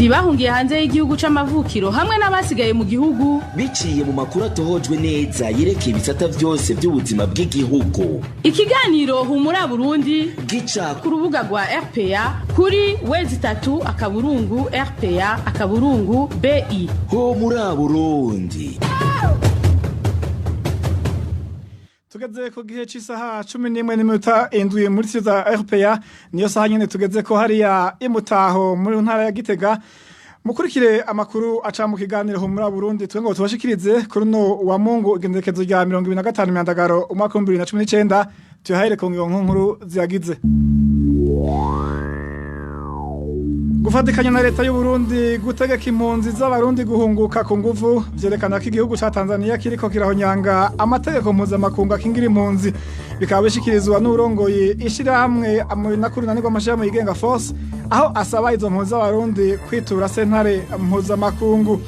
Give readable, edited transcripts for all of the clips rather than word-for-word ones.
Bahungiye hanze y'igihugu c'amavukiro hamwe n'abasigaye mu gihugu. Biciye mu makuru atohojwe neza yerekeye ibisata vyose by'ubuzima bw'igihugu. Ikiganiro Humura Burundi gica ku rubuga rwa RPA kuri w3.rpa.bi. Humura Burundi. Tugeze ku gihe cy'isaha 11:07 muri za RPA, niyo saha nyene tugeze ko hariya imutaho muri ntara ya Gitega. Mukurikire amakuru aca mu kiganiro Humura Burundi twe ngo tubashikirize kuri no wa Mungu, igendekezo rya 2025 Myandagaro umwaka wa 2019. Tuyahere ku ngingo nkuru ziyagize. Gufatikanya na leta y'u Burundi gutegeka impunzi z'abarundi guhunguka ku nguvu vyerekana ko igihugu ca Tanzania kiriko kirahonyanga amategeko mpuzamakungu akingira impunzi, bikaba bishikirizwa n'urongoye ishirahamwe nakurunani rw'amashirahamwe yigenga Force, aho asaba izo mpunzi z'abarundi kwitura sentare mpuzamakungu.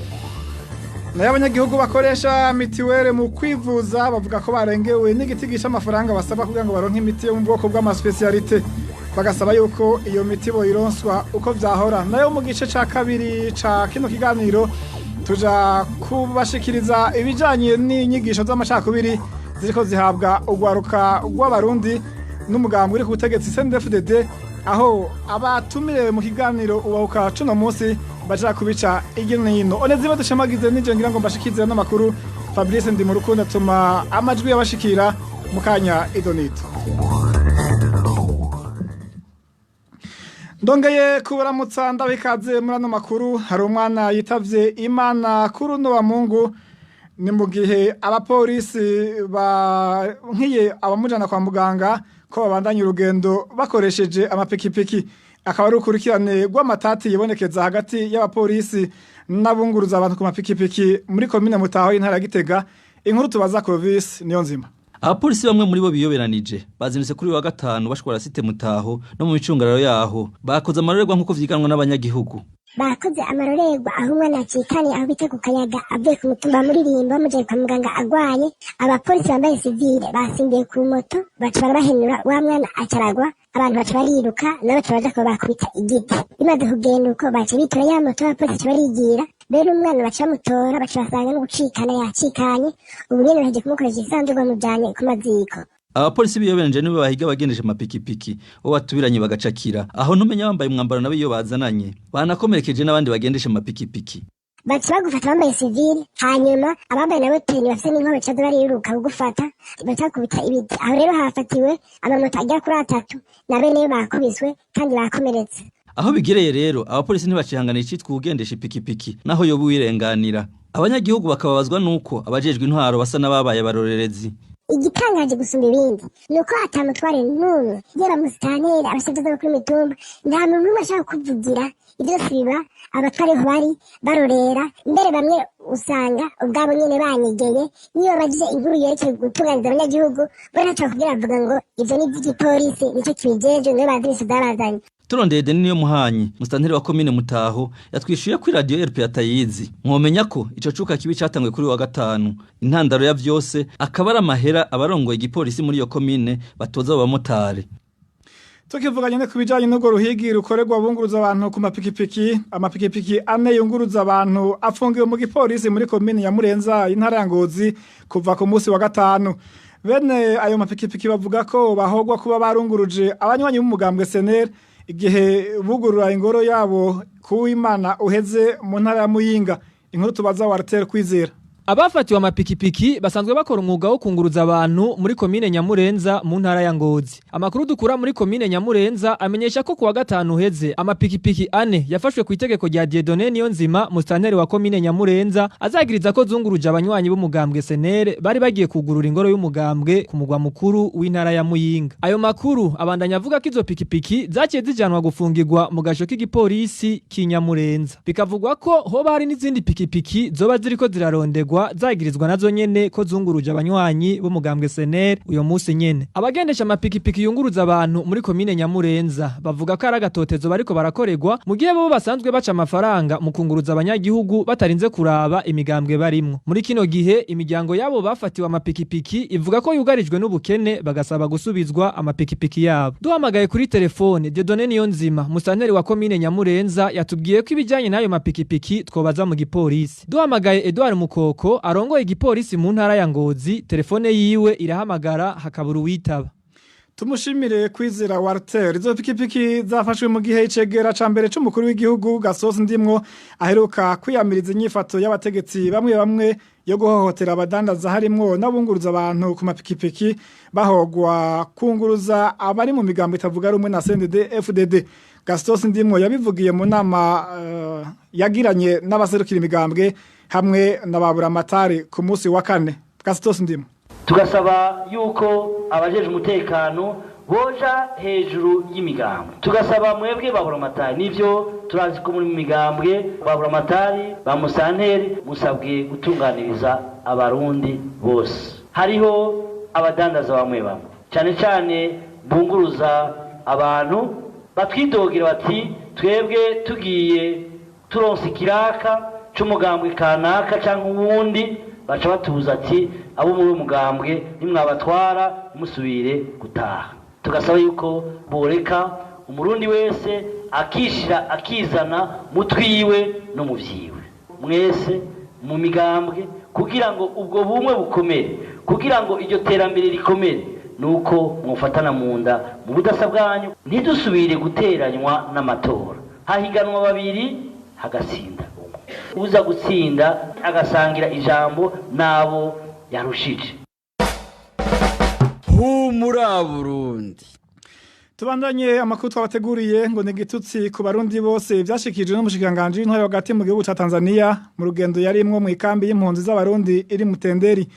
Nayo abanyagihugu bakoresha mitiwere mu kwivuza bavuga ko barengewe n'igiti c'amafaranga basaba kugira ngo baronke imiti yo mu bwoko bw'amaspecialité, bagasaba yuko iyo miti boyironswa uko vyahora. Nayo mu gice ca kabiri ca kino kiganiro tuja kubashikiriza ibijanye n'inyigisho z'amacakubiri ziriko zihabwa urwaruka rw'abarundi n'umugambi uri ku butegetsi CNDD-FDD, aho abatumire mu kiganiro ubahuka cuno munsi baja kubica hirya no hino. Onezime Dushemagize nije ngira ngo mbashikize n'amakuru. Fabrice ndi mu rukundo atuma amajwi yabashikira mu kanya idonito. Ndongeye kubaramutsa, ndabikaze muri ano makuru. Hari umwana yitavye Imana kuri uno wa Mungu, ni mu gihe abapolisi bankiye abamujana kwa muganga ko babandanya urugendo bakoresheje amapikipiki. Akaba ari ukurikirane rw'amatati yibonekeza hagati y'abapolisi n'abunguruza abantu ku mapikipiki muri komine Mutaho y'intara ya Gitega. Inkuru tubaza Clovis niyo nzima. Abapolisi bamwe muri bo biyoberanije bazindutse kuri wa gatanu bashwara site Mutaho no mu micungararo yaho, bakoze amarorerwa nk'uko vyiganwa n'abanyagihugu. Bakoze amarorerwa aho umwana acikaniye aho bita ku Kayaga, avuye ku mutumba Muririmbo, bamujanye kwa muganga agwaye. Abapolisi bambaye sivile basimbiye ku moto, baca barabahenura, wa mwana acaragwa, abantu baca bariruka, nabo baca baja kuba bakubita igiti. Bimaze kugenda uko, baca bitora ya moto, abapolisi baca barigira. Rero umwana baca bamutora, baca basanga no gucikana yacikanye. Ubu nyene bahejeje kumukoresha isanduku, bamujanye ku maziko. Abapolisi biyoberanije nibo bahiga abagendesha amapikipiki, bo batubiranye bagacakira aho, ntumenya bambaye umwambaro nabo iyo bazananye, banakomerekeje n'abandi bagendesha amapikipiki. Baca bagufata bambaye sivile, hanyuma abambaye nabo tenue bafise n'inkobe baca bariruka kugufata, bacakubita ibiti. Aho rero hafatiwe amamoto agera kuri atatu, na beneyo bakubiswe kandi bakomeretse. Aho bigereye rero, abapolisi ntibacihanganira icitwa uwugendesha ipikipiki naho yoba uwirenganira. Abanyagihugu bakababazwa nuko abajejwe intwaro basa n'ababaye abarorerezi. Igitangaje gusumba ibindi ni uko atamutware n'umwe, yaba musitanteri, abashefu kuri mitumba, nta muntu n'umwe ashaka kuvugira. Ibyo byose biba abatware bari barorera. Mbere bamwe usanga ubwabo nyene banyegeye, niyo babajije inkuru yerekeye gutunganiza abanyagihugu, bo ntaco bakubwira, bavuga ngo ivyo ni ivy'igipolisi, nico kibijejwe, nibo bazi ibintu vyabazanye. Turondeye Deni niyo muhanyi, musitanteri wa komine Mutaho, yatwishuye ko iradiyo RP atayizi. Mwomenya ko ico cuka kibi catanguye kuri wa gatanu, intandaro ya vyose akaba ari amahera abarongoye igipolisi muri iyo komine batoza abo bamotari. Tukivuga nyene ku bijanye n'urwo ruhigi rukorerwa bunguruza abantu ku mapikipiki, amapikipiki ane yunguruza abantu afungiwe mu gipolisi muri komine ya Murenza, intara ya Ngozi, kuva ku munsi wa gatanu. Bene ayo mapikipiki bavuga ko bahogwa kuba barunguruje abanywanyi b'umugambwe SNL igihe bugurura ingoro yabo kuw'Imana uheze mu ntara ya Muyinga. Inkuru tubaza Walter Kwizera. Abafatiwe amapikipiki basanzwe bakora umwuga wo kunguruza abantu muri komine Nyamurenza mu ntara ya Ngozi. Amakuru dukura muri komine Nyamurenza amenyesha ko kuwa gatanu uheze amapikipiki ane yafashwe ku itegeko rya Dieudonné Niyonzima, musitanteri wa komine Nyamurenza, azagiriza ko zunguruje abanywanyi b'umugambwe SNL bari bagiye kugurura ingoro y'umugambwe ku mugwa mukuru w'intara ya Muyinga. Ayo makuru abandanya avuga ko izo pikipiki zaciye zijanwa gufungirwa mu gasho k'igipolisi k'Inyamurenza. Bikavugwa ko hoba hari n'izindi pikipiki zoba ziriko zirarondegwa. zirahagarikwa, zagirizwa nazo nyene ko zunguruje abanywanyi b'umugambwe SNL uyo munsi nyene. Abagendesha amapikipiki yunguruza abantu muri komine Nyamurenza bavuga ko ari agatotezo bariko barakorerwa, mu gihe bo basanzwe baca amafaranga mu kunguruza abanyagihugu batarinze kuraba imigambwe barimwo. Muri kino gihe imiryango yabo bafatiwe amapikipiki ivuga ko yugarijwe n'ubukene, bagasaba gusubizwa amapikipiki yabo. Duhamagaye kuri telefone Dieudonné Niyonzima, musanteri wa komine Nyamurenza, yatubwiye ko ibijanye n'ayo mapikipiki twobaza mu gipolisi. Duhamagaye Edouard Mukoko arongoye igipolisi mu ntara ya Ngozi, telefone yiwe irahamagara hakabura uwitaba. Tumushimire Kwizera Walter. Izo pikipiki zafashwe mu gihe icegera ca mbere c'umukuru w'igihugu Gasosi Ndimwo aheruka kwiyamiriza inyifato y'abategetsi bamwe bamwe yo guhohotera abadandaza, harimwo n'abunguruza abantu ku mapikipiki, bahogwa kunguruza abari mu migambo itavuga rumwe na CNDD FDD. Gasosi Ndimwo yabivugiye mu nama yagiranye n'abaserukira imigambwe hamwe na baburamatari ku munsi wa kane. Gasosi Ndimwo: Tugasaba yuko abajeje umutekano boja hejuru y'imigambwe. Tugasaba mwebwe baburamatari, nivyo turazi ko muri mu migambwe, baburamatari ba musanteri, musabwe gutunganiriza Abarundi bose. Hariho abadandaza bamwe bamwe, cyane cyane bunguruza abantu, batwidogira bati: "Twebwe tugiye turonse ikiraka c'umugambwe kanaka cyangwa uwundi, baca batuza ati abo muri uwo mugambwe nimwabatwara ntimusubire gutaha." Tugasaba yuko boreka Umurundi wese akishira akizana mu twiwe no mu vyiwe, mwese mu migambwe, kugira ngo ubwo bumwe bukomere, kugira ngo iryo terambere rikomere, nuko mwofatana mu nda mu budasa bwanyu, ntidusubire guteranywa n'amatora. Hahiganwa babiri, hagatsinda umwe. Uza gutsinda agasangira ijambo n'abo yarushije. Humura Burundi! Tubandanye amakuru twabateguriye. Ngo ni igitutsi ku Barundi bose vyashikijwe n'umushikiranganje w'intwaro hagati mu gihugu ca Tanzania mu rugendo yarimwo mu ikambi y'impunzi z'Abarundi iri Mutenderi.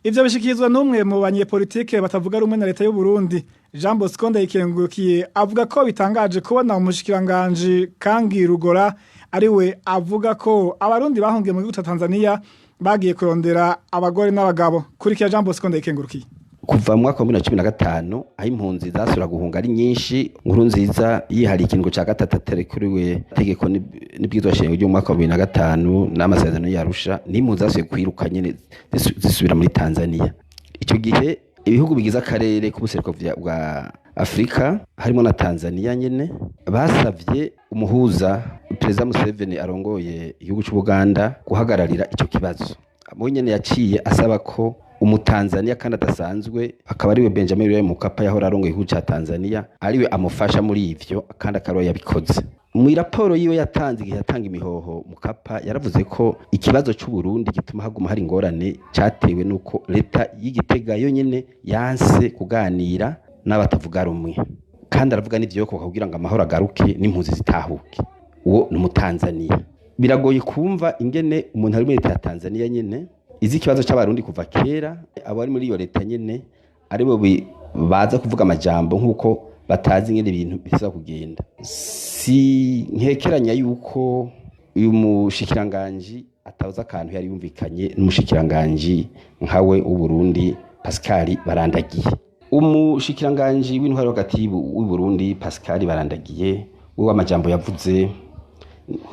Ivyo bishikirizwa n'umwe mu banyepolitike batavuga rumwe na leta y'u Burundi. Jean Bosco Ndayikengurukiye avuga ko bitangaje kubona umushikiranganje Kangi Rugora ariwe avuga ko Abarundi bahungiye mu gihugu ca Tanzania bagiye kurondera abagore n'abagabo. Kurikira Jean Bosco Ndayikengurukiye. Kuva mu mwaka wa 2015, aho impunzi zasubira guhunga ari nyinshi, Nkurunziza yihariye ikiringo ca gatatu atarekuriwe tegeko n'ibwirizwa shingiro ry'umwaka wa 2005 n'amasezerano y'Arusha, n'impunzi zasubiye kwiruka nyene zisubira muri Tanzania. Ico gihe ibihugu bigize akarere k'ubuseruko bwa Afurika, harimo na Tanzania nyene, basavye umuhuza Perezida Museveni arongoye igihugu c'Ubuganda guhagararira ico kibazo. Abo nyene yaciye asaba ko Umutanzania kandi adasanzwe, akaba ariwe Benjamin William Mkapa yahora arongoye igihugu ca Tanzania, ariwe amufasha muri ivyo, kandi akaba yabikoze. Mu raporo yiwe yatanze igihe yatanga imihoho, Mkapa yaravuze ko ikibazo c'u Burundi gituma haguma hari ingorane catewe nuko leta y'Igitega yonyene yanse kuganira n'abatavuga rumwe, kandi aravuga n'ivyo kugira ngo amahoro agaruke n'impunzi zitahuke. Uwo ni Umutanzania. Biragoye kumva ingene umuntu ari muri leta ya Tanzania nyene izi ikibazo c'Abarundi kuva kera, abo ari muri iyo leta nyene aribo baza kuvuga amajambo nk'uko batazi ingene ibintu biza kugenda. Si nkekeranya yuko uyu mushikiranganji atazi akantu yari yumvikanye n'umushikiranganji nkawe w'Uburundi Pascal Barandagiye. Umushikiranganji w'intwaro hagati w'u Burundi Pascal Barandagiye we, amajambo yavuze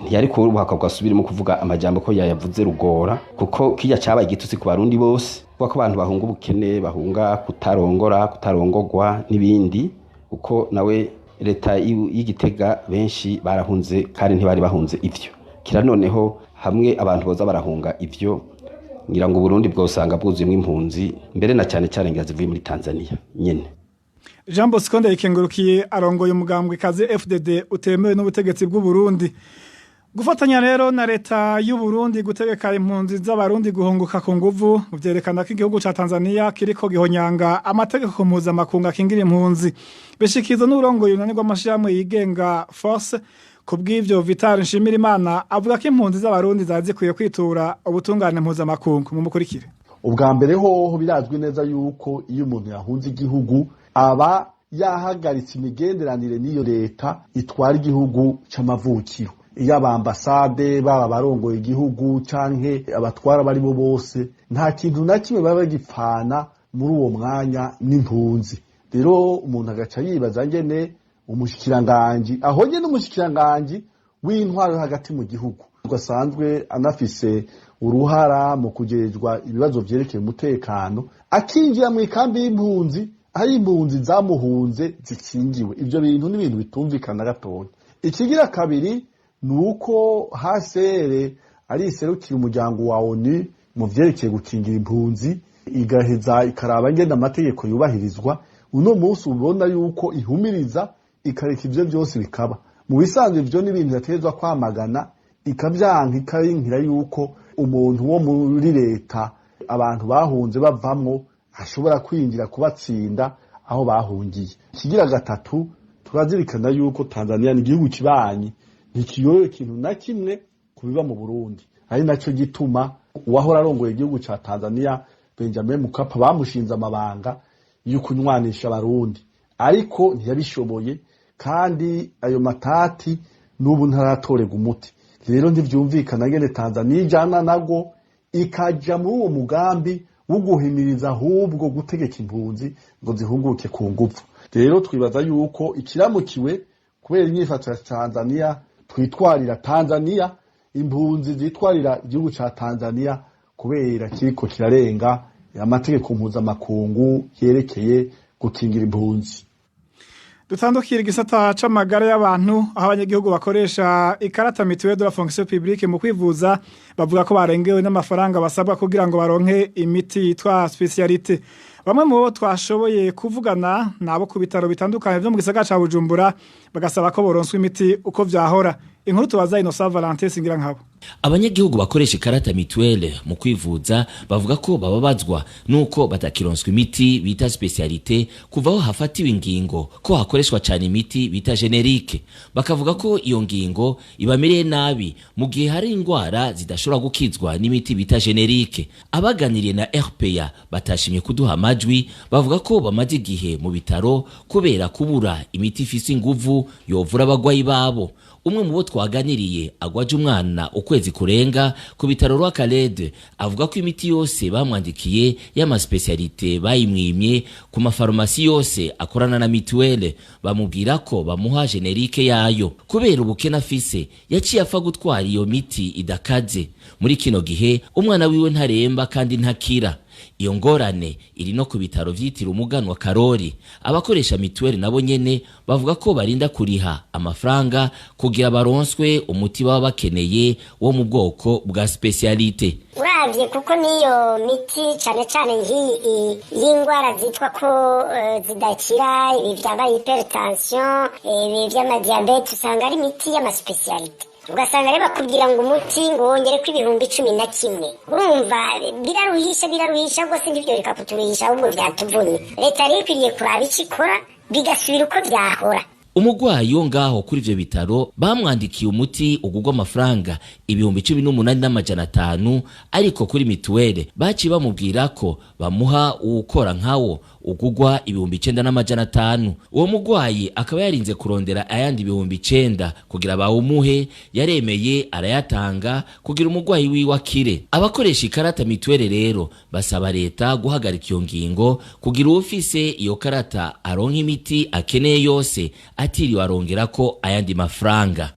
ntiyari kubuhaka bwasubirimo kuvuga amajambo ko yayavuze rugora, kuko kirya cabaye igitutsi ku Barundi bose, kuko abantu bahunga ubukene, bahunga kutarongora, kutarongorwa n'ibindi, kuko nawe leta y'Igitega benshi barahunze kandi ntibari bahunze ivyo. Kira noneho hamwe abantu boza barahunga ivyo, ngira ngo Burundi bwosanga bwuzuyemwo impunzi, mbere na cyane cyane ngira zivuye muri Tanzania nyene. Jean Bosco Ndayikengurukiye arongoye umugambwe kaze FDD utemewe n'ubutegetsi bw'u Burundi. Gufatanya rero na leta y'u Burundi gutegeka impunzi z'Abarundi guhunguka ku nguvu vyerekana ko igihugu ca Tanzania kiriko gihonyanga amategeko mpuzamakungu akingira impunzi. Bishikiza n'urongoye urunani rw'amashirahamwe yigenga Force. Kubw'ivyo, Vital Nshimirimana avuga ko impunzi z'Abarundi zari zikwiye kwitura ubutungane mpuzamakungu. Mumukurikire. Ubwa mbere hoho, birazwi neza yuko iyo umuntu yahunze igihugu aba yahagaritse imigenderanire n'iyo leta itwara igihugu c'amavukiro. Yaba ambasade, baba abarongoye igihugu canke abatwara bari bo bose, nta kintu na kimwe baba bagipfana muri uwo mwanya n'impunzi. Rero umuntu agaca yibaza ngene umushikiranganji, aho nyene umushikiranganji w'intwaro yo hagati mu gihugu gasanzwe anafise uruhara mu kujejwa ibibazo vyerekeye umutekano, akinjira mu ikambi y'impunzi aho impunzi zamuhunze zikingiwe. Ivyo bintu ni ibintu bitumvikana gatoya. Ikigira kabiri ni uko HCR ari iserukira umuryango wa ONU mu vyerekeye gukingira impunzi, igaheza ikaraba ngene amategeko yubahirizwa. Uno munsi ubona yuko ihumiriza ikareka ivyo vyose bikaba. Mu bisanzwe ivyo ni ibintu yategerezwa kwamagana, ikavyanka, ikabinkira yuko umuntu wo muri leta abantu bahunze bavamwo ashobora kwinjira kubatsinda aho bahungiye. Ikigira gatatu, turazirikana yuko Tanzania ni igihugu kibanyi, ntikiyobewe ikintu na kimwe ku biba mu Burundi. Ari naco gituma uwahora arongoye igihugu ca Tanzania Benjamin Mkapa bamushinze amabanga yo kunywanisha abarundi, ariko ntiyabishoboye, kandi ayo matati n'ubu ntaratorerwa umuti. Rero ntivyumvikana ngene Tanzania ijana nagwo ikaja muri uwo mugambi wo guhimiriza ahubwo gutegeka impunzi ngo zihunguke ku nguvu. Rero twibaza yuko ikiramukiwe kubera inyifato ya Tanzania, twitwarira Tanzania, impunzi zitwarira igihugu ca Tanzania kubera kiriko kirarenga amategeko mpuzamakungu yerekeye gukingira impunzi. Dutandukira igisata c'amagara y'abantu, aho abanyagihugu bakoresha ikarata mutuelle de la fonction publique mu kwivuza bavuga ko barengewe n'amafaranga basabwa kugira ngo baronke imiti yitwa spécialité. Bamwe mu bo twashoboye kuvugana nabo ku bitaro bitandukanye vyo mu gisagara ca Bujumbura bagasaba ko boronswa imiti uko vyahora. Inkuru tubaza Innocent Valentin Singira nkabo. Abanyagihugu bakoresha ikarata mituwele mu kwivuza bavuga ko bababazwa nuko batakironswa imiti bita spécialité kuva aho hafatiwe ingingo ko hakoreshwa cyane imiti bita générique. Bakavuga ko iyo ngingo ibamereye nabi mu gihe hari indwara zidashobora gukizwa n'imiti bita générique. Abaganiriye na RPA batashimye kuduha amajwi bavuga ko bamaze igihe mu bitaro kubera kubura imiti ifise inguvu yovura abagwayi babo. Umwe mu bo twaganiriye agwaje umwana ukwezi kurenga ku bitaro rwa Kalede avuga ko imiti yose bamwandikiye y'ama spécialité bayimwimye ku mafarumasi yose akorana na mituwele, bamubwira ko bamuha générique yayo. Kubera ubukene afise, yaciye apfa gutwara iyo miti idakaze. Muri kino gihe umwana wiwe ntaremba kandi ntakira. Iyo ngorane iri no ku bitaro vyitiriwe umuganwa Karori. Abakoresha mituweli nabo nyene bavuga ko barinda kuriha amafaranga kugira baronswe umuti baba bakeneye wo mu bwoko bwa spécialité. Uravye kuko n'iyo miti, cane cane nk'iyi y'ingwara zitwa ko zidakira, ibi vyaba hypertension, ibi vy'amadiabète, usanga ari imiti y'ama spécialité. Ugasanga rero bakubwira ngo umuti ngo wongereko 11,000. Urumva biraruhisha, biraruhisha rwose. Ntivyoreka kuturuhisha, ahubwo vyatuvunye. Leta rero ikwiriye kuraba ico ikora, bigasubira uko vyahora. Umugwayi wo ngaho kuri ivyo bitaro bamwandikiye umuti ugurwa amafaranga 18,500, ariko kuri mituwele baciye bamubwira ko bamuha uwukora nkawo ugurwa 9,500. Uwo mugwayi akaba yarinze kurondera ayandi 9,000 kugira bawumuhe. Yaremeye arayatanga kugira umugwayi wiwe akire. Abakoresha ikarata mituwele rero basaba leta guhagarika iyo ngingo kugira uwufise iyo karata aronke imiti akeneye yose atiriwe arongerako ayandi mafaranga.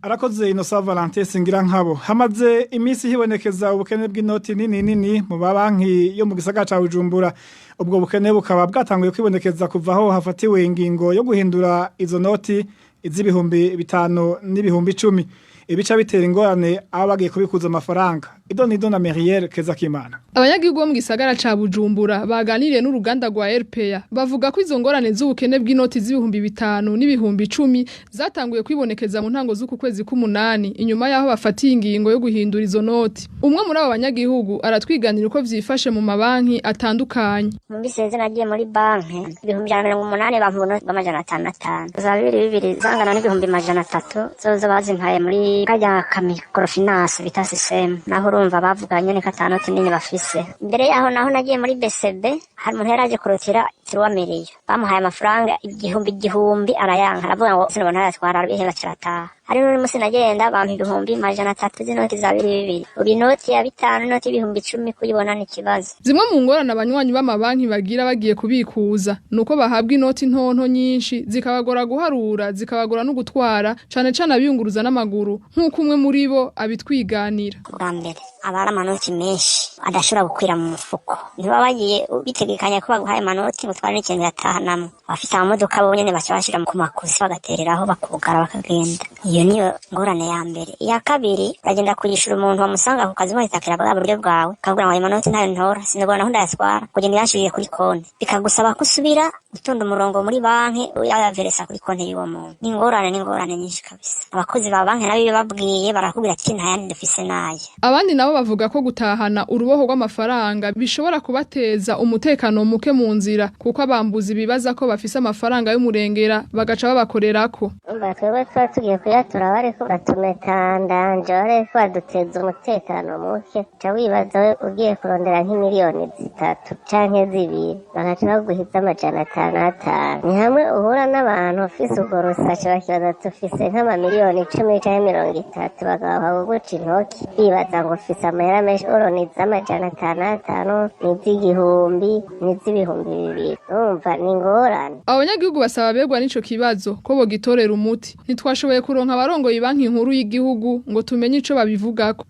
Arakoze Innocent Valentin Singira nkabo. Hamaze iminsi hibonekeza ubukene bw'inoti nini nini mu mabanki yo mu gisagara ca Bujumbura. Ubwo bukene bukaba bwatanguye kwibonekeza kuva aho hafatiwe ingingo yo guhindura izo noti iz'ibihumbi 5 n'ibihumbi 10, ibica bitera ingorane aba bagiye kubikuza amafaranga. Ido nido na Meriel Kezakimana. Abanyagihugu bo mu gisagara ca Bujumbura baganiriye n'uruganda rwa RPA bavuga ko izo ngorane z'ubukene bw'inoti z'ibihumbi 5 n'ibihumbi 10 zatanguye kwibonekeza mu ntango z'uku kwezi k'umunani, inyuma yaho bafatiye ingingo yo guhindura izo noti. Umwe muri abo banyagihugu aratwiganira uko vyifashe mu mabanki atandukanye. Mu minsi iheze nagiye muri banki, 180,000 bampa ubunoti bw'amajana atanu atanu, za bibiri bibiri zangana n'300,000 zozo bazimpaye muri karya ka microfinance bita sisemu. Naho urumva bavuga nyene ko ata noti nini bafise. Imbere yaho naho nagiye muri BCB, hari umuntu yari aje kurutira. Turuwamiriyo bamuhaye amafaranga 1000 arayanka, aravuga ngo sinubona ntayatwara, arabiheba carataha. Hari n'undi musi nagenda bampa 300,000 z'inoti za 2000. Ubu inoti ya 5, inoti 10,000 kuyibona ni ikibazo. Zimwe mu ngorane abanywanyi b'amabanki bagira bagiye kubikuza nuko bahabwa inoti ntonto nyinshi zikabagora guharura, zikabagora no gutwara, cane cane abiyunguruza n'amaguru, nk'uko umwe muri bo abitwiganira. Bwa mbere aba ari amanoti menshi adashobora gukwira mu mufuko, ntiba bagiye bitegekanya ko baguhaye amanoti ngo utware n'ikintu yatahanamwo. Abafise amamodoka bo nyene baca bashira ku makusi bagatereraho bakugara bakagenda. Iyo niyo ngorane ya mbere. Iya kabiri, uragenda kuyishura umuntu wamusanga ku kazi wahitakira bwa buryo bwawe, akakubwira ngo ayo manoti ntayo ntora, sinubona aho ndayatwara, kugenda uyashirire kuri konti, bikagusaba ko usubira gutonda umurongo muri banki uyaveresa kuri konti y'uwo muntu. Ni ingorane, ni ingorane nyinshi kabisa. Abakozi ba banki nabo iyo babwiye barakubwira ati nta yandi dufise naya. Abandi nabo bavuga ko gutahana uruboho rw'amafaranga bishobora kubateza umutekano muke mu nzira, kuko abambuzi bibaza ko bafise amafaranga y'umurengera bagaca babakorerako. Umva twebwe tuba tugiye kuyatura bariko batumetandanje, bariko baduteza umutekano muke. Uca wibaza we ugiye kurondera nk'imiliyoni 3 canke 2, bagaca baguhiza 500 5. Ni hamwe uhura n'abantu ufise urwo rusace bakibaza ati ufise nk'amamiliyoni 10 canke 30, bagahava kuguca intoki bibaza ngo ufise amahera menshi. Oro ni iz'amajana 5 5, ni iz'igihumbi, ni iz'ibihumbi 2. Urumva ni ingorane. Abanyagihugu basaba abegwa n'ico kibazo ko bogitorera umuti. Ntitwashoboye kuronka abarongoye banki nkuru y'igihugu ngo tumenye ico babivugako.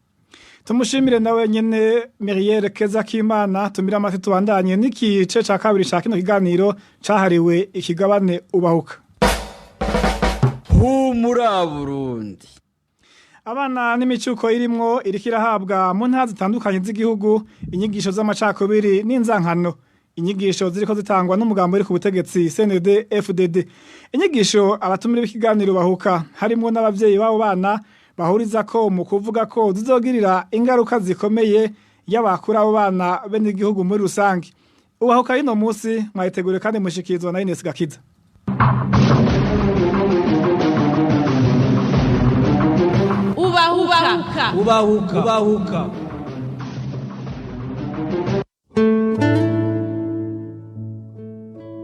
Tumushimire nawe nyene Meriere Keza Kimana. Tumira amate tubandanye n'ikice ca kabiri ca kino kiganiro cahariwe ikigabane ubahuka. Humura Burundi. Abana n'imicuko irimwo iriko irahabwa mu ntara zitandukanye z'igihugu inyigisho z'amacakubiri n'inzankano. Inyigisho ziriko zitangwa n'umugambo uri ku butegetsi CNDD FDD. Inyigisho abatumire b'ikiganiro bahuka harimwo n'abavyeyi b'abo bana bahuriza ko mu kuvuga ko zizogirira ingaruka zikomeye y'abakura abo bana bene igihugu muri rusange. Ubahuka y'ino musi mwayitegure kandi mushikirizwa na Ines Gakiza. Ubahuka. Ubahuka. Ubahuka.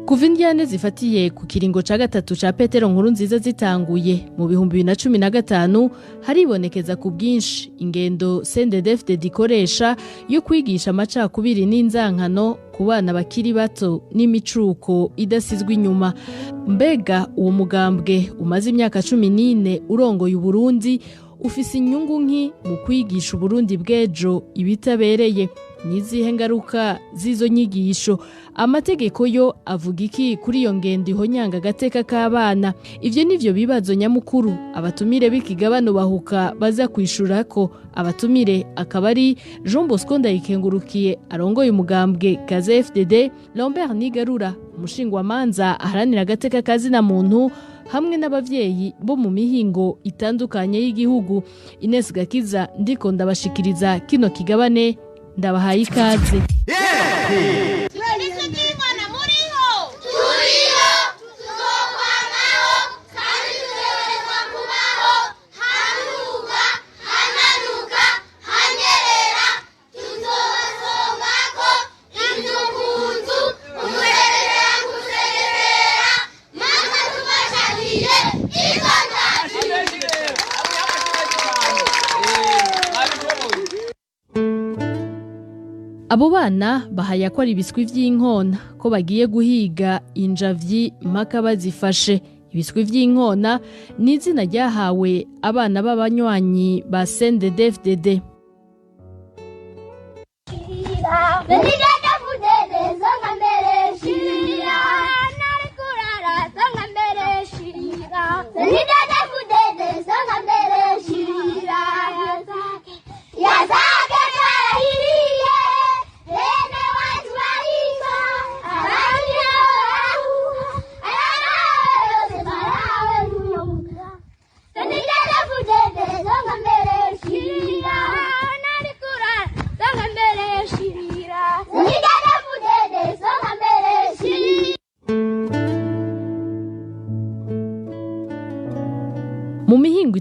Kuva indyane zifatiye ku kiringo ca gatatu ca Petero Nkurunziza zitanguye mu 2015, haribonekeza ku bwinshi ingendo CNDD-FDD ikoresha yo kwigisha amacakubiri n'inzankano ku bana bakiri bato n'imicuko idasizwe inyuma. Mbega uwo mugambwe umaze imyaka 14 urongoye Uburundi ufise inyungu nki mu kwigisha Uburundi bw'ejo ibitabereye? Nizihe ngaruka z'izo nyigisho? Amategeko yo avuga iki kuri iyo ngendo ihonyanga agateka k'abana? Ivyo nivyo bibazo nyamukuru abatumire b'ikigabano bahuka baza kwishurako. Abatumire akaba ari Jean Bosco Ndayikengurukiye arongoye umugambwe Kaze FDD, Lambert Nigarura umushingwamanza aharanira agateka kazina muntu, hamwe n'abavyeyi bo mu mihingo itandukanye y'igihugu. Ines Gakiza ndiko ndabashikiriza kino kigabane, ndabahaye ikaze. Abo bana bahaya ko ari ibiswi vy'inkona ko bagiye guhiga injavyi mpaka bazifashe. Ibiswi vy'inkona ni izina ryahawe abana b'abanywanyi ba CNDD-FDD. Shira.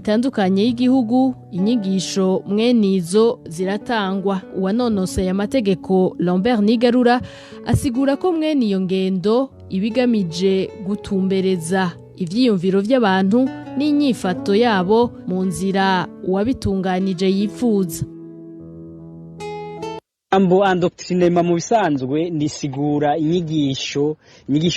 itandukanye y'igihugu, inyigisho mwenizo ziratangwa. Uwanonoseye amategeko Lambert Nigarura asigura ko mwene iyo ngendo ibigamije gutumbereza ivyiyumviro vy'abantu n'inyifato yabo mu nzira uwabitunganije yipfuza. Ambo endoctrinement mu bisanzwe nisigura inyigisho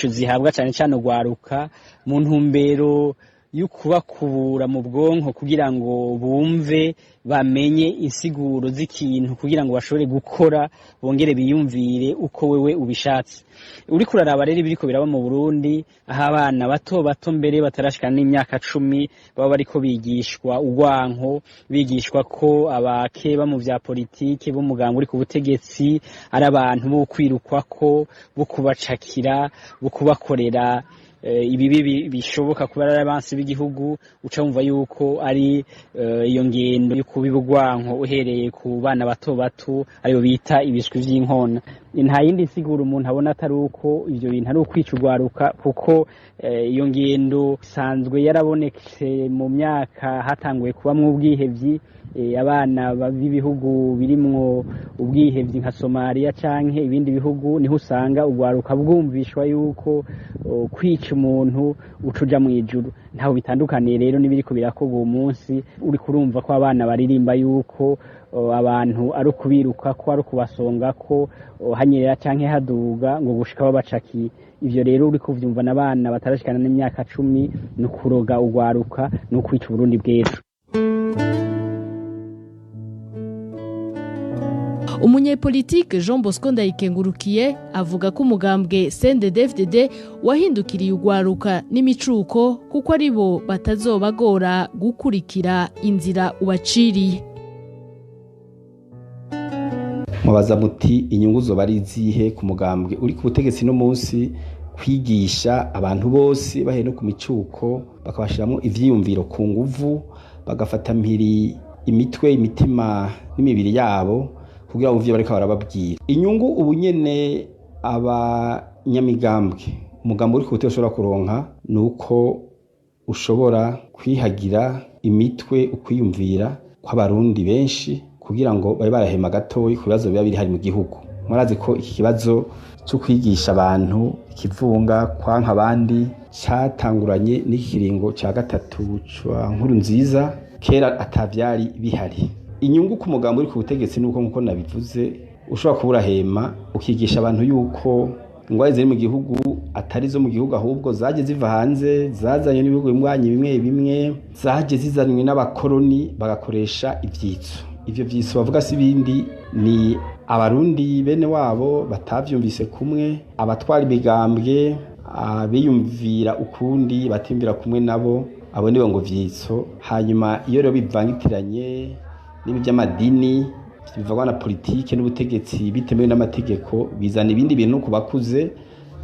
zihabwa cyane cyane ugwaruka mu ntumbero y'ukubakubura mu bwonko kugira ngo bumve, bamenye insiguro z'ikintu, kugira ngo bashobore gukora bongere biyumvire uko wewe ubishatse. Uriko uraraba rero ibiriko biraba mu Burundi, aho abana bato bato mbere batarashikana n'imyaka 10 baba bariko bigishwa urwanko, bigishwa ko abakeba mu vya politike b'umuganga uri ku butegetsi ari abantu bo kwirukwako, bo kubacakira, bo kubakorera ibibi bishoboka kuba ari abansi b'igihugu. Uca wumva yuko ari iyo ngendo yo kubiba urwanko uhereye ku bana bato bato, aribo bita ibiswi vy'inkona. Nta yindi nsiguro umuntu abona atari uko ivyo bintu ari ukwica urwaruka, kuko iyo ngendo isanzwe yarabonetse mu myaka hatanguye kubamwo ubwihevyi. Abana b'ibihugu birimwo ubwihevyi nka Somalia canke ibindi bihugu, niho usanga urwaruka bwumvishwa yuko kwica umuntu ucuja mu ijuru. Ntaho bitandukaniye rero n'ibiriko birakorwa uwo munsi. Uri kurumva ko abana baririmba yuko abantu ari ukubiruka, ko ari ukubasonga, ko hanyerera canke haduga ngo gushika babacakiye. Ivyo rero uri kuvyumva n'abana batarashikana n'imyaka 10, ni ukuroga urwaruka, ni ukwica Uburundi bw'ejo. Umunyepolitike Jean Bosco Ndayikengurukiye avuga ko umugambwe CNDD-FDD wahindukiriye urwaruka n'imicuko, kuko ari bo batazobagora gukurikira inzira ubaciriye. Mubaza muti inyungu zoba ari izihe ku mugambwe uri ku butegetsi no munsi kwigisha abantu bose bahe no ku micuko, bakabashiramwo ivyiyumviro ku nguvu, bagafata mpiri imitwe, imitima n'imibiri yabo kugira ngo ivyo bariko barababwira. Inyungu ubu nyene abanyamigambwe, umugambi uri ku butegetsi ushobora kuronka ni uko ushobora kwihagira imitwe ukwiyumvira kw'abarundi benshi, kugira ngo babe barahema gatoyi ku bibazo biba biri hari mu gihugu. Murazi ko iki kibazo cyo kwigisha abantu ikivunga, kwanka abandi, catanguranye n'ikiringo ca gatatu ca nkuru nziza, kera atavyari bihari. Inyungu ku mugambi uri ku butegetsi nuko, nkuko nabivuze, ushobora kuba urahema ukigisha abantu yuko ingwara ziri mu gihugu atari zo mu gihugu, ahubwo zaje ziva hanze, zazanywe n'ibihugu bimwanyi bimwe bimwe, zaje zizanywe n'abakoroni, bagakoresha ivyitso. Ivyo vyitso bavuga si ibindi, ni abarundi bene wabo batavyumvise kumwe, abatwara imigambwe abiyumvira ukundi, batimvira kumwe nabo, abo nibo ngo vyitso. Hanyuma iyo rero bivangitiranye n'ibi by'amadini bivangwa na politike n'ubutegetsi bitemewe n'amategeko, bizana ibindi bintu ku bakuze,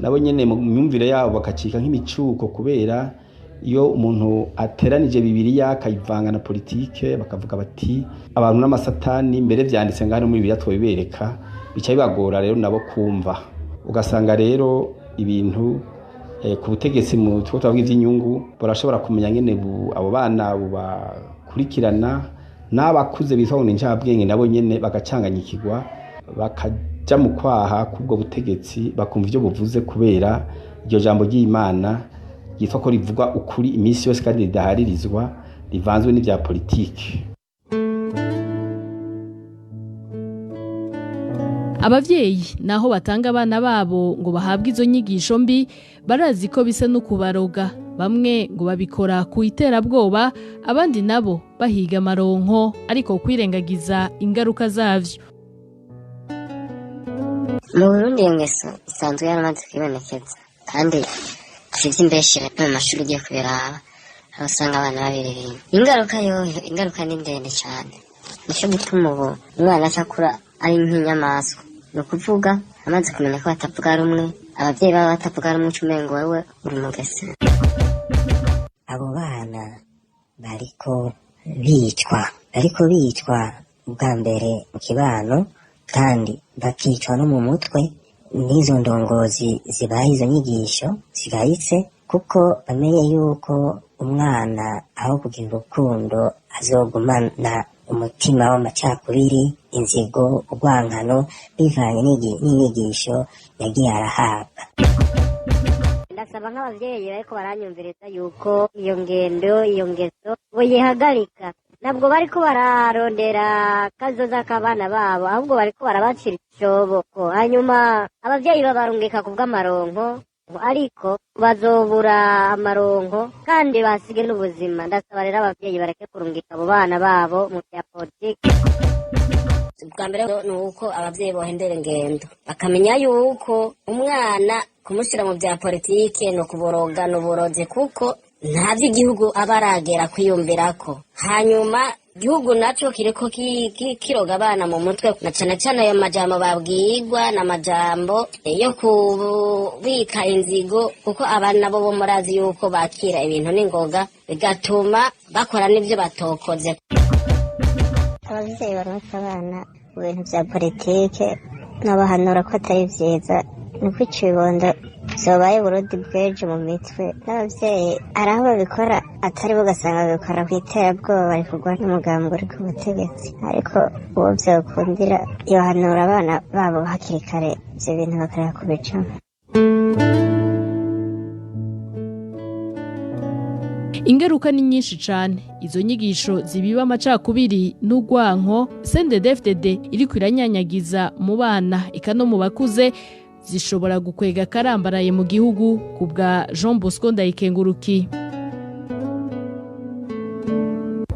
nabo nyene mu myumvire yabo bakacika nk'imicuko, kubera iyo umuntu ateranije Bibiliya akayivanga na politike, bakavuga bati abantu n'amasatani, mbere vyanditse ngaho muri Bibiliya twobibereka, bica bibagora rero nabo kumva. Ugasanga rero ibintu ku butegetsi mu two twavuga ivy'inyungu, barashobora kumenya ngene abo bana bubakurikirana, n'abakuze bitwa ngo ni incabwenge nabo nyene bagacanganyikirwa, bakaja mu kwaha k'ubwo butegetsi, bakumva ivyo buvuze, kubera iryo jambo ry'Imana ryitwa ko rivugwa ukuri iminsi yose kandi ridaharirizwa, rivanzwe n'ivya politike. Abavyeyi naho batanga abana babo ngo bahabwe izo nyigisho mbi, barazi ko bisa no kubaroga. Bamwe ngo babikora ku iterabwoba, abandi nabo bahiga amaronko, ariko kwirengagiza ingaruka zavyo. Mu Burundi iyo ngeso isanzwe yaramaze kwibonekeza, kandi si ivy'imbeshere. No mu mashuri ugiye kubiraba, aho usanga abana babiririmba. Ingaruka yoyo, ingaruka ni ndende cane. Nico gituma ubu umwana aca akura ari nk'inyamaswa, ni ukuvuga amaze kumenya ko batavuga rumwe, abavyeyi baba batavuga rumwe, uca umengo wewe uri umugesera. Abo bana bariko bicwa, bariko bicwa bwa mbere mu kibano, kandi bakicwa no mu mutwe n'izo ndongozi zibaha izo nyigisho zigayitse. Kuko bamenye yuko umwana aho kugira urukundo azogumana umutima w'amacakubiri, inzigo, urwankano, bivanye n'inyigisho yagiye arahabwa. Ndasaba nk'abavyeyi bariko baranyumviriza yuko iyo ngendo, iyo ngeso boyihagarika. Ntabwo bariko bararondera kazoza k'abana babo, ahubwo bariko barabacira icobo. Hanyuma abavyeyi babarungika kubw'amaronko, ariko bazobura amaronko kandi basige n'ubuzima. Ndasaba rero abavyeyi bareke kurungika abo bana babo mu vya politiki. Ubwa mbere ni uko abavyeyi bohindura ingendo, bakamenya yuko umwana kumushyira mu bya politike ni ukuboroga, ni uburozi, kuko nta by'igihugu aba aragera kwiyumvirako. Hanyuma igihugu nacyo kiriko kiroga abana mu mutwe, na cane cane ayo majambo babwirwa ni amajambo yo kubika inzigo, kuko abana bo murazi yuko bakira ibintu n'ingoga, bigatuma bakora n'ivyo batokoze. Abavyeyi barungika abana mu bintu vya politike nabahanura ko atari vyiza, ni ukwica ibibondo vyobaye Burundi bw'ejo mu mitwe. N'abavyeyi hari aho babikora atari bo, ugasanga babikora kw'iterabwoba, bari kugwa n'umugambi uri ku butegetsi. Ariko uwo vyokundira yohanura abana babo hakiri kare, ivyo bintu bakareka kubicamo. Ingaruka ni nyinshi cane. Izo nyigisho zibiba amacakubiri n'urwanko CNDD-FDD iriko iranyanyagiza mu bana eka no mu bakuze zishobora gukwega karambaraye mu gihugu, ku bwa Jean Bosco Ndayikenguruki.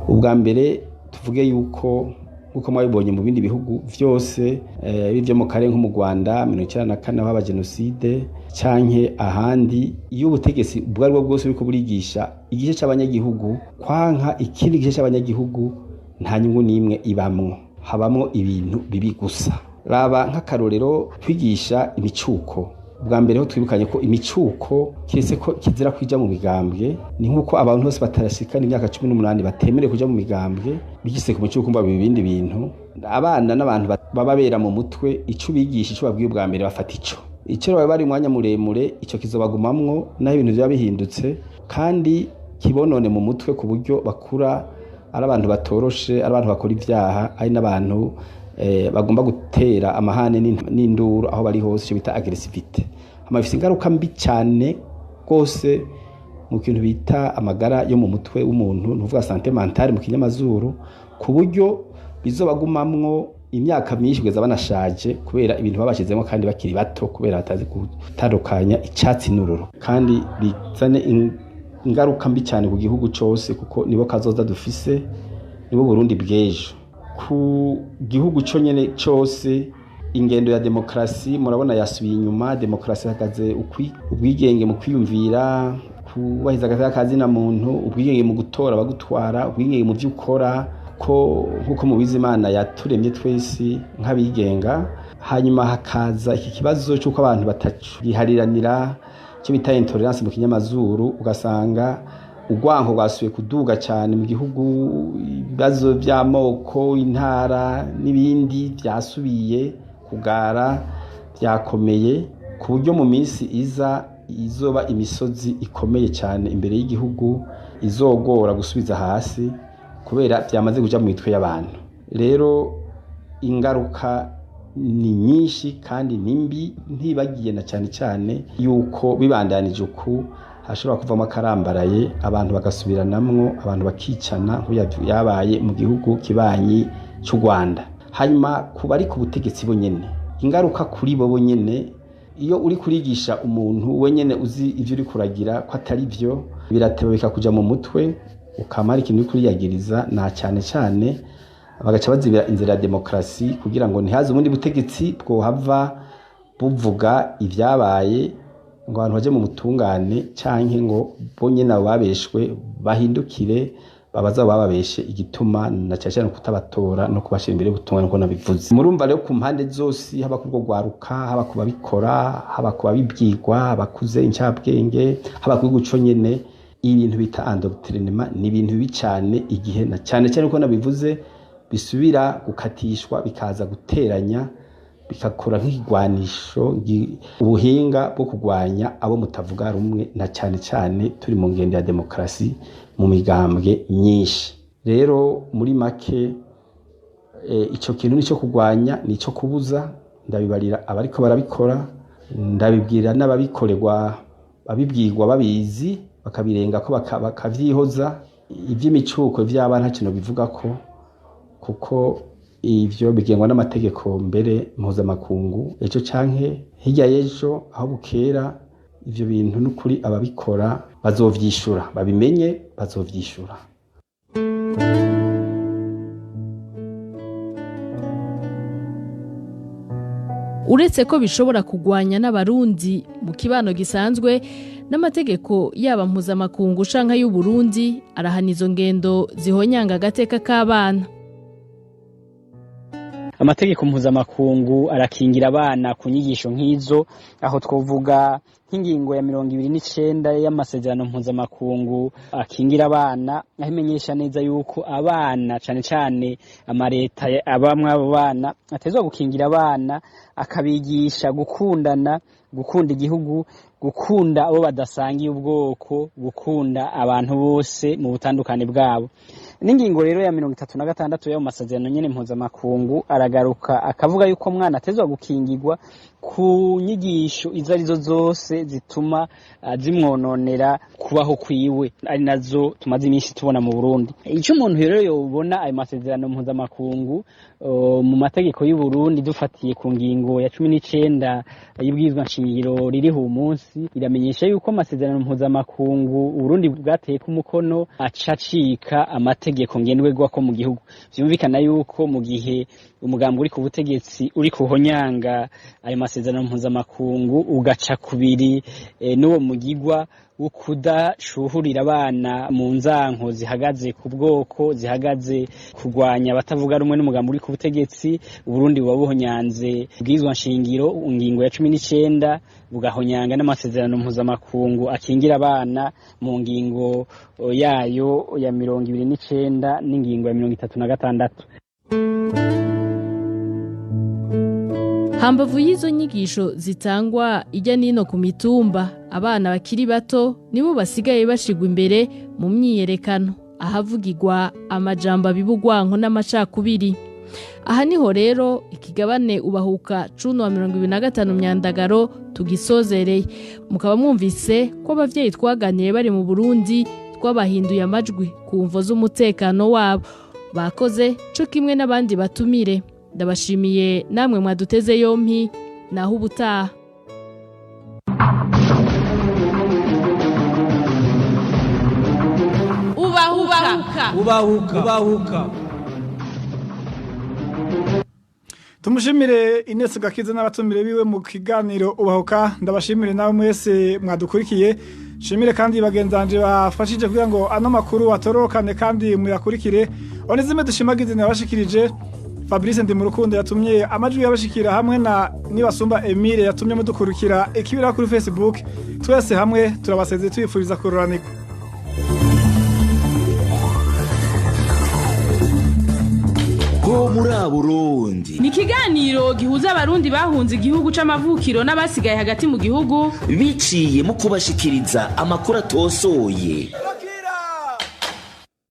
Ubwa mbere tuvuge yuko, nkuko mwabibonye mu bindi bihugu vyose, bivyo mu karere, nko mu Rwanda 94 haba jenoside, canke ahandi, iyo ubutegetsi ubwo aribwo bwose buriko burigisha igice c'abanyagihugu kwanka ikindi gice c'abanyagihugu, nta nyungu n'imwe ibamwo, habamwo ibintu bibi gusa. Raba nk'akarorero kwigisha imicuko. Ubwa mbere ho twibukanye ko imicuko, kiretse ko kizira kwija mu migambwe, ni nk'uko abantu bose batarashikana imyaka 18 batemerewe kuja mu migambwe. Bigise ku micuko mba ibindi bintu, abana n'abantu baba bera mu mutwe, ico bigisha, ico babwiye ubwa mbere, bafata ico. Ico baba bari umwanya muremure, ico kizobagumamwo naho ibintu byaba bihindutse, kandi kibonone mu mutwe ku buryo bakura ari abantu batoroshe, ari abantu bakora ivyaha, ari n'abantu bagomba gutera amahane n'induru aho bari hose, icyo bita agressivité. Hama bifise ingaruka mbi cyane rwose mu kintu bita amagara yo mu mutwe w'umuntu, nuvuga santé mentale mu kinyamazuru, ku buryo bizobagumamwo imyaka myinshi kugeza banashaje, kubera ibintu babashizemo kandi bakiri bato, kubera batazi gutandukanya icyatsi n'ururo. Kandi bizane ingaruka mbi cyane ku gihugu cose, kuko nibo kazoza dufise, nibo Burundi bw'ejo. Ku gihugu conyene cose, ingendo ya demokarasi murabona yasubiye inyuma. Demokarasi ihagaze ubwigenge mu kwiyumvira, kubahiriza agateka ka zina muntu, ubwigenge mu gutora abagutwara, ubwigenge mu vyo ukora, ko nkuko mubizi Imana yaturemye twese nk'abigenga. Hanyuma hakaza iki kibazo c'uko abantu batagihariranira, icyo bita intolerance mu kinyamazuru, ugasanga urwanko rwasubiye kuduga cyane mu gihugu, ibibazo by'amoko, intara n'ibindi byasubiye kugara, byakomeye, ku buryo mu minsi iza izoba imisozi ikomeye cyane imbere y'igihugu izogora gusubiza hasi, kubera byamaze kuja mu mitwe y'abantu. Rero ingaruka ni nyinshi kandi ni mbi, ntibagiye na cyane cyane yuko bibandanije uku hashobora kuvamo akarambaraye, abantu bagasubiranamwo, abantu bakicana, nk'uyu yabaye mu gihugu kibanyi cy'u Rwanda. Hanyuma ku bari ku butegetsi bonyene, ingaruka kuri bo bonyene, iyo uri kurigisha umuntu wenyene uzi ivyo uri kuragira ko atari byo, birateba bikakuja mu mutwe, ukamara ikintu uri kuriyagiriza, na cyane cyane bagaca bazibira inzira ya demokarasi kugira ngo ntihaze ubundi butegetsi bwohava buvuga ibyabaye ngo abantu baje mu mutungane, canke ngo bonyene abo babeshwe bahindukire babaza abo bababeshe igituma, na cyane cyane kutabatora no kubashira imbere y'ubutungane, nkuko nabivuze. Murumva rero ku mpande zose, haba ku rwaruka, haba ku babikora, haba ku babibyigwa, abakuze incabwenge, haba ku gihugu conyene, ibintu bita endoctrinement ni ibintu bibi cyane, igihe na cyane cyane uko nabivuze bisubira gukatishwa bikaza guteranya bikakora nk'ikigwanisho, ubuhinga bwo kurwanya abo mutavuga rumwe, na cyane cyane turi mu ngendo ya demokarasi mu migambwe myinshi. Rero muri make, ico kintu nico kurwanya, nico kubuza. Ndabibarira abariko barabikora, ndabibwira n'ababikorerwa, babibwirwa babizi bakabirenga ko bakavyihoza. Ivy'imicuko vy'abana nta kintu bivuga ko, kuko ivyo bigengwa n'amategeko mbere mpuzamakungu. Ejo canke hirya y'ejo aho bukera, ivyo bintu n'ukuri ababikora bazovyishura, babimenye bazovyishura. Uretse ko bishobora kugwanya n'Abarundi mu kibano gisanzwe, n'amategeko yaba mpuzamakungu canke y'u Burundi arahana izo ngendo zihonyanga agateka k'abana. Amategeko mpuzamakungu arakingira abana ku nyigisho nk'izo. Aho twovuga nk'ingingo ya 29 y'amasezerano mpuzamakungu akingira abana, aho imenyesha neza yuko abana, cane cane amareta abamwe abo bana, atezwa gukingira abana, akabigisha gukundana, gukunda igihugu, gukunda abo badasangiye ubwoko, gukunda abantu bose mu butandukane bwabo. N'ingingo rero ya 36 y'ayo masezerano nyene mpuzamakungu aragaruka akavuga yuko umwana atezwa gukingirwa ku nyigisho izo arizo zose zituma zimwononera kubaho kwiwe, ari nazo tumaze iminsi tubona mu Burundi. Icyo umuntu rero yobona, ayo masezerano mpuzamakungu mu mategeko y'u Burundi, dufatiye ku ngingo ya 19 y'ibwirizwa nshingiro ririho uyu munsi, iramenyesha yuko amasezerano mpuzamakungu Uburundi bwateye ku mukono aca acika amategeko ngenderwako mu gihugu. Vyumvikana yuko mu gihe umugambi uri ku butegetsi uri kuhonyanga ayo masezerano mpuzamakungu, ugaca kubiri n'uwo mugigwa wo kudashuhurira abana mu nzanko zihagaze ku bwoko, zihagaze kurwanya abatavuga rumwe n'umugambi uri ku butegetsi, Uburundi buba buhonyanze ubwirizwa nshingiro ingingo ya 19, bugahonyanga n'amasezerano mpuzamakungu akingira abana mu ngingo yayo ya 29 n'ingingo ya 36. Hambavu y'izo nyigisho zitangwa ijya nino ku mitumba, abana bakiri bato nibo basigaye bashigwa imbere mu myiyerekano ahavugirwa amajambo abibugwanko n'amacakubiri. Aha niho rero ikigabane Ubahuka cuno wa 2025 Myandagaro tugisozereye. Mukaba mwumvise ko abavyeyi twaganiye bari mu Burundi twabahinduye amajwi ku mvo z'umutekano wabo, bakoze co kimwe n'abandi batumire. Ndabashimiye namwe mwaduteze yompi, naho ubutaha. Ubahuka. Ubahuka. Ubahuka. Tumushimire Ines Gakiza n'abatumire biwe mu kiganiro Ubahuka. Ndabashimire nawe mwese mwadukurikiye. Shimire kandi bagenzanje bafashije kugira ngo ano makuru atorokane kandi muyakurikire. Onezime dushimagize nabashikirije, Fabrice Ndimurukundo yatumye amajwi yabashikira, hamwe na Nibasumba Emile yatumye mudukurikira ikibira kuri Facebook. Twese hamwe turabasezeye tubifuriza kuroranirwa. Ho muri Burundi ni ikiganiro gihuza Abarundi bahunze igihugu c'amavukiro n'abasigaye hagati mu gihugu, biciye mu kubashikiriza amakuru atosoye.